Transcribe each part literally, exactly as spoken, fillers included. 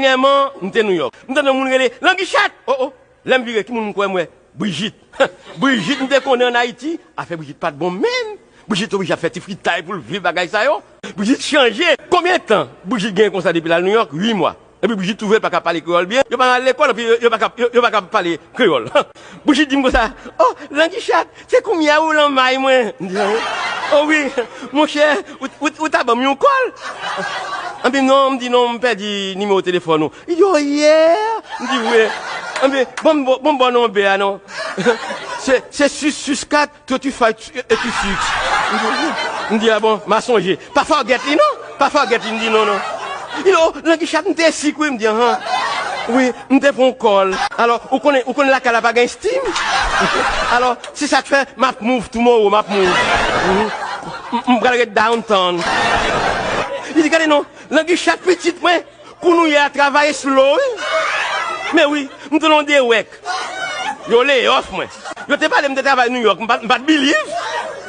Dènyèman, m te Nouyòk. M tande yon moun rele, Langichat! O, o! Lè m vire, ki moun m kwè m wè? Brijit. Brijit, m te konnen ann Ayiti, afè Brijit pa t bon menm. Brijit oblije ap fè ti fritay pou l viv bagay sa yo. Brijit chanje. Konbyen tan Brijit genyen konsa depi l al Nouyòk? Uit mwa. Epi Brijit twouve l pa ka pale kreyòl byen. Yo pa al lekòl, epi yo, yo pa ka, yo, yo pa ka pale kreyòl. Brijit di m konsa, "O, Langichat, se kounye a ou lan may mwen." M di, "O wi, monchè, ou, ou, ou ta ban m yon kòl." Anpi non, m di, "Non, m pèdi nimewo telefòn ou." Li di, "O, yè?" M di, "Wi." Anpi, "Bon, bon, bon, bon, non, bè a non." Se, se sis sis kat, twenty-five, eighty-six. M di, "A bon, m a sonje." Pa forget li non. Pa forget li, m di, "Non, non." Li di, "O, Langichat, m te sik, wi." M di, "Ahan. Wi, m te pran yon kòl." Alò, ou konnen, ou konnen lakay la pa gen steam. Alò, se sa k fè, m ap move tomorrow, m ap move. Mhm. M, m pral ret downtown. Li di, "Gade non, Langichat pitit mwen, kounye a travay slow, wi." Men wi, m te nan dewèk. Yo lay off mwen. Yo te pale m te travay Nouyòk, m pa, m pa t believe.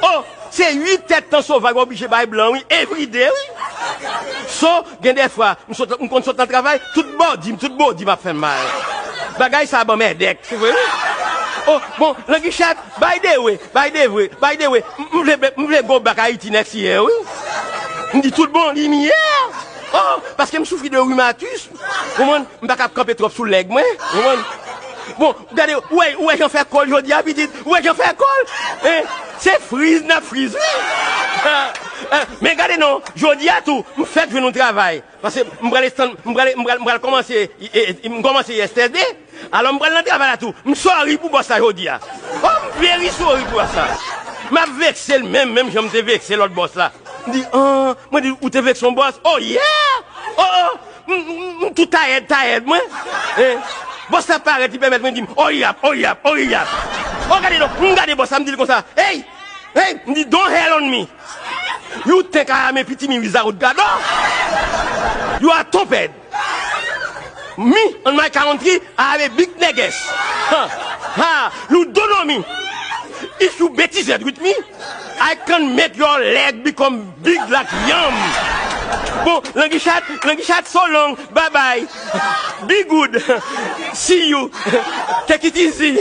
O, se uit tèt tan sovaj w oblije bay blan, wi, everyday, wi. So, gen de fwa, m sot, m konn sot nan travay, tout bòdi m, tout bòdi m ap fè m mal. Bagay sa ban m èdèk, se vre, wi. O, bon, Langichat, by the way, by the way, by the way, m, m vle, m vle go back Ayiti next year, wi. M di tout bon, limyè. O, paske m soufri de rhumatisme. Konprann? M pa kab kanpe twòp sou lèg mwen. Konprann? Bon, gade, ou wè, ou wè jan fè kòl jodi a, pitit? Ou wè jan fè kòl? Hein? Se friz n ap friz, wi. Men gade non, jodi a tou, m fèk jwenn yon travay. Paske m pral estann, m pral, m pral, m pral kòmanse, e, e, m kòmanse yesterday. Alò m pral nan travay la tou. M sorry pou bòs la jodi a. O, m very sorry pou bòs la. M ap vekse l menm, menm jan m te vekse lòt bòs la. M di, "An," mwen di, "Ou te vekse yon bòs?" "Oh yeah! Oh, oh!" M, m, m tou tayèd, tayèd, mwen. Hein? Bòs la parèt, li pèmèt mwen di m, "Hurry up, hurry up, hurry up." O, gade non, m gade bòs la, m di l konsa, "Hey! Hey!" M di, "Don't hell on me. You think I am a pity me without God? Oh! You are stupid. Me, on my country, I have a big niggas. Ha! Ha! You don't know me. If you betized with me, I can make your leg become big like yam." Bon, Langichat, Langichat, so long. Bye bye. Be good. See you. Take it easy.